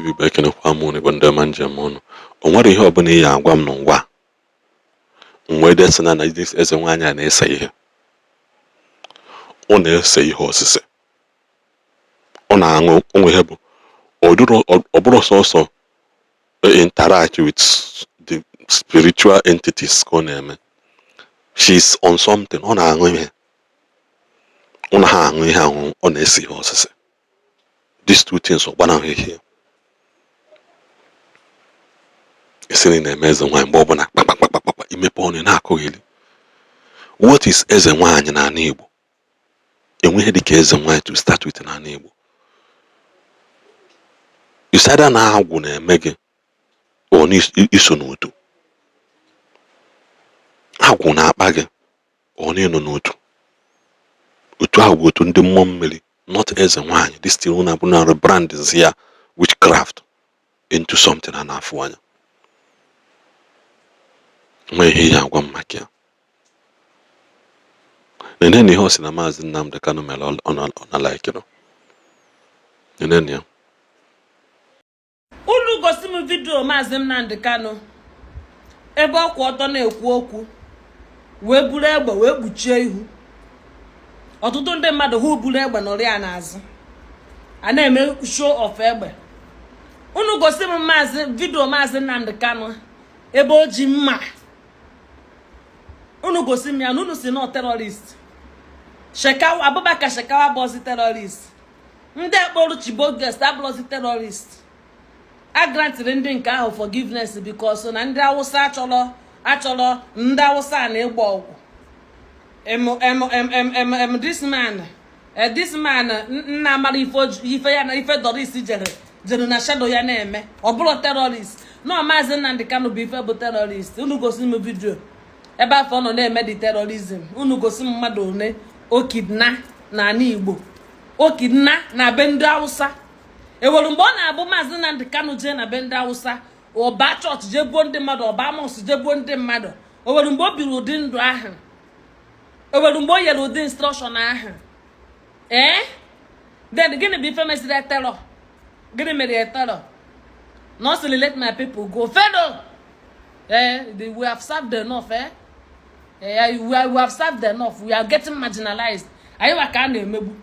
Igbo, ekenekwa m unu. Igbo ndị ọma, njem ọnụ. O nwere ihe ọbụla ị ya agwa m n'ụwa m wee desị na eze nwaanyị a na-ese ihe, ọ na-ese ihe osise, ọ na-aṅụ onwe ihe bụ ọ bụrụ sọsọ interact with the spiritual entities ka ọ na-eme. She's on something. Ọ na-aṅụ ihe, ọ na ha aṅụ ihe aṅụ, ọ na-ese ihe osise. These two things ọ gbanahụ ihe isi na-eme eze nwaanyị mgbe ọbụla kpakpakpakpakpa imepe ọnụ na-akụghịli. What is eze nwaanyị n'ala Igbo? Enweghị dịka eze nwaanyị to start with n'ala Igbo. Isada na agwụ na-eme gị ọ na iso n'otu agwụ na-akpa gị, ọ na-ịnọ n'otu otu ahụ bụ otu ndị mmụọ mmiri, not eze nwaanyị. This thing na-abụ na rebrand ya witchcraft into something a na-afụ anya. Nwe ihe ya agwa m maka ya nene na ihe ọ sị na Maazị Nnamdi Kanu mere ọ na laikiri nene ya. Unu gosi m video Maazị Nnamdi Kanu ebe ọ kwụ ọtọ na-ekwu okwu wee buru egbe wee kpuchie ihu. Ọtụtụ ndị mmadụ hụ buru egbe nọrọ ya n'azụ a na-eme show of egbe. Unu gosi m maazị video Maazị Nnamdi Kanu ebe o ji mma. Unu gosi m ya na unu si na terrorist. Shekau, Abubakar Shekau abụọzi terrorist. Ndị akpọrọ Chibok girls abụrụzi terrorist. A grantịrị ndị nke ahụ forgiveness because na ndị Awụsa achọrọ achọrọ ndị Awụsa na-egba ọgwụ. Em em em em em em this man, this man nna amara ife ya na ife Doris jere jere na shadow ya na-eme, ọ bụrụ terrorist. Nọ Maazị Nnamdi Kanu bụ ife bụ terrorist. Unu gosi m video ebe afọ ọ nọ na-eme the terrorism. Unu gosi m mmadụ one o kidnap n'ala Igbo, o kidnap na be ndị Awụsa. Ewere mgbe ọ na-abụ Maazị Nnamdi Kanu jee na be ndị Awụsa, ọba chọọchị jee gbuo ndị mmadụ, ọba mosque jee gbuo ndị mmadụ. O nwere mgbe o biri ụdị ndụ ahụ? O nwere mgbe o nyere ụdị instruction ahụ? Ee, then gịnị bụ ife mesịrị terror? Gịnị mere ya terror? Na ọ sịrị, "Let my people go." Fedo, eh, we have served enough. Eh, eh, we have served enough. We are getting marginalized. Anyị wa ka a na-emegbu.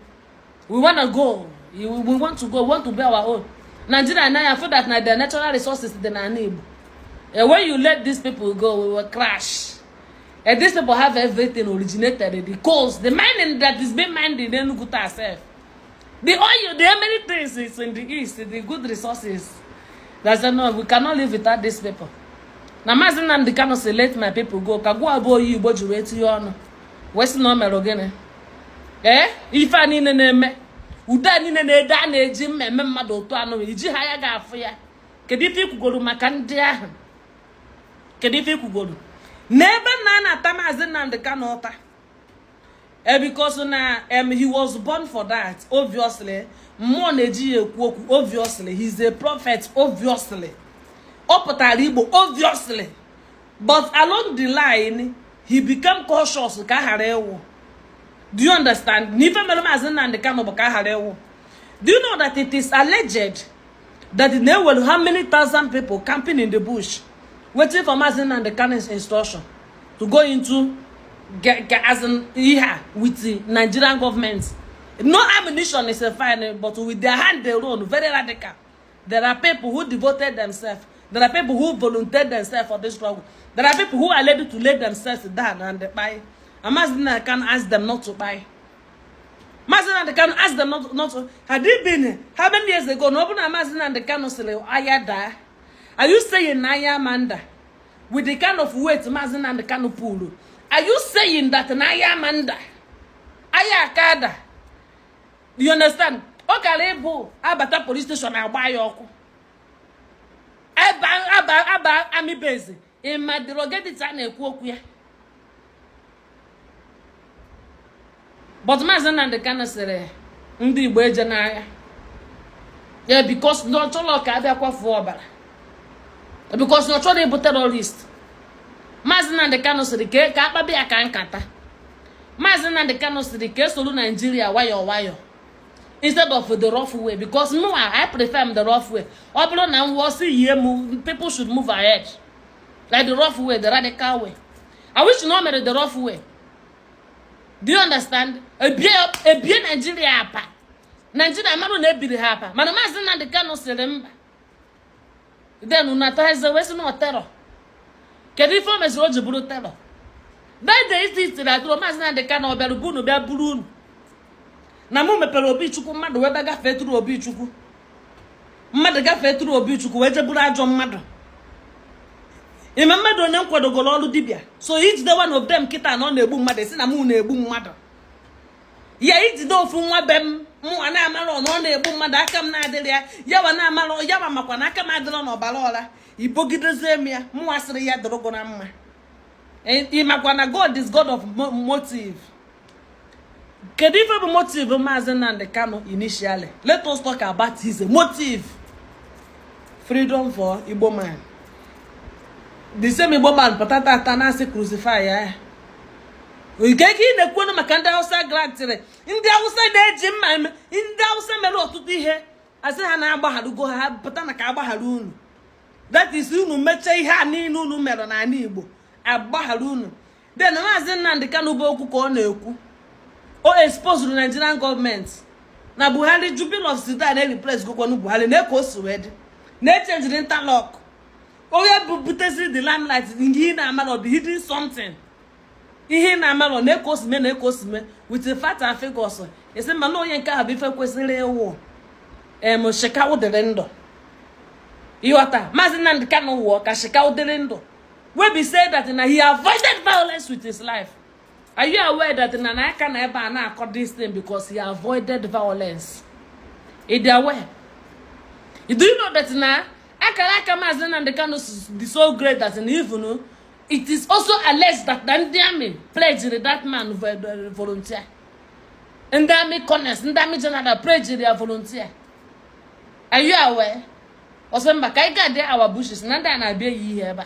We wanna go, we want to go, we want to be our own Nigeria. Now I feel that na the natural resources dị n'ala Igbo. And when you let these people go, we will crash. And these people have everything originated, the coals, the mining that is being mined in Enugu itself, the oil, the many things is in the east, the good resources. That's a no, we cannot live without these people. Na Maazị Nnamdi Kanu say, "Let my people go," ka gụọ abụ oyi Igbo jiri etinye ọnụ wee sị na o mere gịnị? Ee, ife a niile na-eme, ude a niile na-ede, a na-eji mma eme mmadụ otu anụ iji ha ya ga-afụ ya. Kedu ife ikwugoro maka ndị ahụ? Kedu ife ikwugoro n'ebe nna a na-ata Maazị Nnamdi Kanu ụta? Because na he was born for that, obviously. Mmụọ na-eji ya ekwu okwu, obviously. He's a prophet, obviously. Ọ pụtara Igbo, obviously. But along the line he became cautious ka a ghara ịwụ. Do you understand? Na ife mere Maazị Nnamdi Kanu bụ ka a ghara ịwụ. Do you know that it is alleged that there were how many thousand people camping in the bush waiting for Maazị Nnamdi Kanu's instruction to go into get, as in ihe with the Nigerian government? No ammunition is a fine, but with their hand alone, very radical. There are people who devoted themselves. There are people who volunteered themselves for this struggle. There are people who are ready to lay themselves down and buy. And Maazị Nnamdi Kanu ask them not to buy. Maazị Nnamdi Kanu ask them not to. Had it been how many years ago? No, but Maazị Nnamdi Kanu sịrị aya daa. Are you saying na aya amanda? With the kind of weight Maazị Nnamdi Kanu pull, are you saying that na aya amanda? Aya akada? You understand? Ọ kara ịbụ abata police station agba ya ọkụ. Aba aba aba army base. Ịma derogate a na-ekwu okwu ya. But Maazị Nnamdi Kanu sịrị ndị Igbo eje n'agha. Yeah, because na ọ chọrọ ka abịa kwafuo ọbara. Because na ọ chọrọ ịbụ terrorist. Maazị Nnamdi Kanu sịrị ka akpabi ya ka nkata. Maazị Nnamdi Kanu sịrị ka esoro Naijiria nwayọọ nwayọọ. Instead of the rough way, because no, I prefer the rough way. Ọ bụrụ na m wụọ sị yie m, people should move ahead like the rough way, the radical way. I wish na o mere the rough way. Do you understand? Ebie ebie Nigeria apa, Nigeria marụ na ebiri ha apa. Mana Maazị Nnamdi Kanu sịrị mba. Then unu atọghịzi wee sị na terror. Kedu ife o meziri o ji bụrụ terror? That day isi tiri atụrụ Maazị Nnamdi Kanu, ọ bịara bụ unu bịa buru unu na mụ mepere obi Chukwu. Mmadụ wee bịa gafee tụrụ obi Chukwu, mmadụ gafee tụrụ obi Chukwu wee je bụrụ ajọ mmadụ. Ime mmadụ onye m kwadogoro ọrụ dibịa, so ijide one of them kịta na ọ na-egbu mmadụ, esi na mụ na-egbu mmadụ. Ya ijide ofu nwa be m, mụ a na-amarọ na ọ na-egbu mmadụ, aka m na-adịrị ya, yawa na-amarọ, yawa makwa na aka m adịrọ n'ọbara ọra, ibogidezie m ya. Mụnwa sịrị ya dụrụgo na mma. Ị makwa na God is God of motive. Kedu ife bụ motive Maazị Nnamdi Kanu initially? Let us talk about his motive. Freedom for Igbo man. The same Igbo man pụta tata na-asị crucify ya. Nke ka ị na-ekwenu maka ndị Hausa grantịrị, ndị Hausa na-eji mma eme, ndị Hausa mere ọtụtụ ihe, asị ha na-agbagharugo ha, ha pụta na ka agbaghara unu. That is, unu mechaa ihe a niile unu mere n'ala Igbo, agbaghara unu. Then Maazị Nnamdi Kanu bụ okwu ka ọ na-ekwu, o exposed Nigerian government na Buhari Jubilee of Sudan e-replace gokwanu Buhari na ka o si wee dị na echenjiri interlock onye bụ buteziri the limelight. Ihe ị na-amarọ bụ hidden something, ihe ị na-amarọ na eko osime na eko osime with the fact and figures. Esi mma na onye nke ahụ bụ ife kwesịrị ịwụ em Shekau dịrị ndụ. Ịghọta? Maazị Nnamdi Kanu wụọ ka Shekau dịrị ndụ, wey be say that na he avoided violence with his life. Are you aware that na n'aka na ebe a na-akọ this thing because he avoided violence? Ị dị aware? Do you know that na akara aka Maazị Nnamdi Kanu dị so great that na even it is also alleged that na ndị army pledged that man volunteer? Ndị army colonels, ndị army general pledged ya volunteer. Are you aware? Ọsọ mba, ka anyị ga-adị our bushes na ndị a na-abịa eyi ihe ebe a,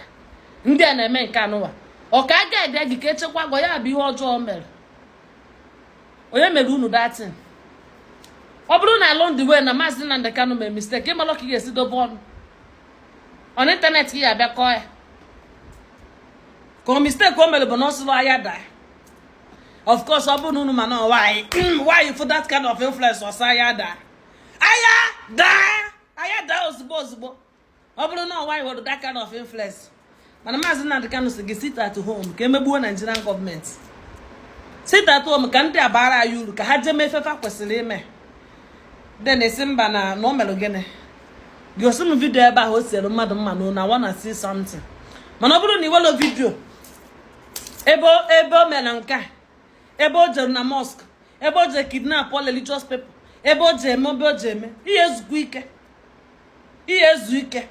ndị a na-eme nke anụwa, ọ ka a ga-adị gị ka echekwa gwa ya bụ ihe ọjọọ mere. Onye mere unu datin? Ọ bụrụ na along the way na Maazị Nnamdi Kanu mere mistake, ịmalụ ka ị ga-esi dobe ọnụ on internet, ka ị ga-abịa kọọ ya ka o mistake o mere bụ na ọ sịrị anya daa. Of course, ọ bụrụ na unu ma na why why for that kind of influence, ọsọ anya daa, anya daa, anya daa ozugbo ozugbo. Ọ bụrụ na why nwere that kind of influence. Mana Maazị Nnamdi Kanu sị gị sit at home ka emegbuo Nigerian gọọmenti. Sit at home ka ndị a bara anyị uru, ka ha jee mee ifefa kwesịrị ime. Then esi mba na o mere gịnị? Gosi m video ebe ahụ o siere mmadụ mma na wanna see something. Mana ọ bụrụ na iwelo video ebe o mere nke a, ebe o jere na mosque, ebe o jere kidnap all religious people, ebe o ji eme, ebe o ji eme ihe, ezukwa ike, ihe ezu ike.